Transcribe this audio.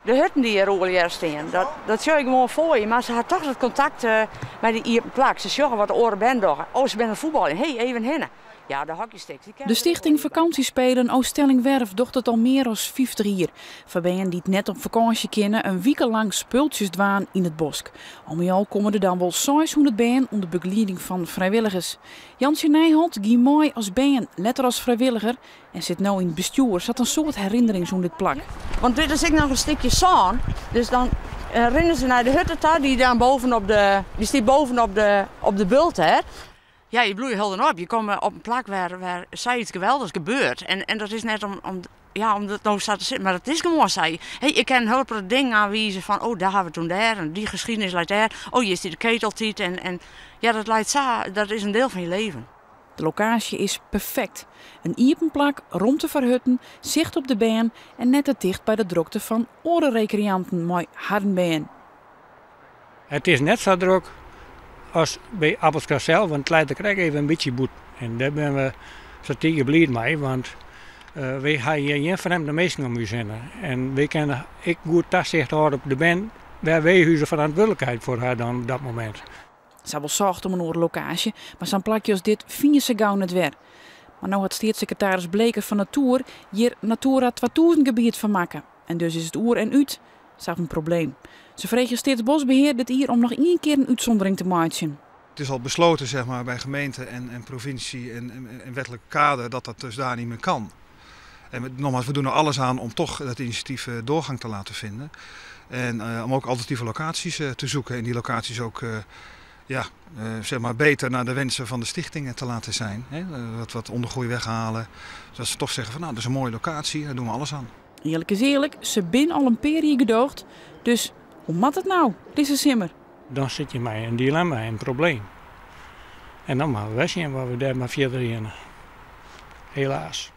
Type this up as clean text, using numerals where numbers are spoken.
De hutten dy't hjir oerlear stean, dat sjoch je gewoan foar je. Mar se ha toch dat kontakt mei dy iepen plak. Se sjogge wat de oare bern dogge. Oh, se binne oan it fuotbaljen. Hé, even hinne. Ja, de hockeysticks. Dy De stichting Vakantiespelen Ooststellingwerf docht it al mear as 50 jier. Foar bern dy't net op fakânsje kinne, in wike lang spultsjes dwaan yn it bosk. Al mei al komme der dan wol 600 bern ûnder begelieding fan frijwilligers. Jantsje Nijholt gie mei as bern, letter as frijwilliger en sit no yn it bestjoer. Se hat in soad herinnerings oan dit plak. Want dit is ek noch in stikje sân, dus dan rinne se nei de hutte ta, dy dan bovenop de, dy stiet bovenop de, op de bult hè. Ja, je bloeie hielendal op. Je komme op in plak wêr sayts geweldichs gebeurt. En dat is net om, ja, om dat no sa te sizzen, mar it is gewoan sa. Hey, ik kin in hiel protte dingen oanwize fan, oh, dêr hawwe we toen dêr en dy geschiedenis leit dêr. Oh, hjir stiet de ketel altyd en ja, dat leit sa, dat is in diel fan je leven. De lokaasje is perfekt. In iepen plak, romte foar hutten, sicht op de bern en net te ticht by de drokte fan oare rekreanten mei harren bern. It is net sa drok as by Appelskea sels, want it leit der krekt even in bytsje bûten. En dêr binne we sa tige bliid mei, want wy ha hjir gjin frjemde minsken om ús hinne. En wy kinne ek goed tasicht hâlde op de bern, wêr wy ús ferantwurdlikheid foar ha dan op dat momint. Se ha wol socht om in oare lokaasje, mar sa'n plakje as dit fine se gau net wer. Mar no hat steatssekretaris Bleker fan Natuer hjir Natura 2000 gebiet fan makke. En dus is it oer en út sa'n probleem. Se freegje Steatsboskbehear dit jier om noch ien kear in útsûndering te meitsjen. Het is al besloten, zeg maar, bij gemeente en provincie en wettelijk kader dat dat dus daar niet meer kan. En nogmaals, we doen er alles aan om toch dat initiatief doorgang te laten vinden. En om ook alternatieve locaties te zoeken en die locaties ook zeg maar beter naar de wensen van de stichtingen te laten zijn. Hè? Wat ondergroei weghalen. Zodat ze toch zeggen van nou, dat is een mooie locatie, daar doen we alles aan. Earlik is earlik, se binne al in pear jier gedoogd. Dus hoe moat it no, dizze simmer? Dan sitte je mei in dilemma, in probleem. En dan moatte we sjen wat we dêr mar fierder geane. Helaas.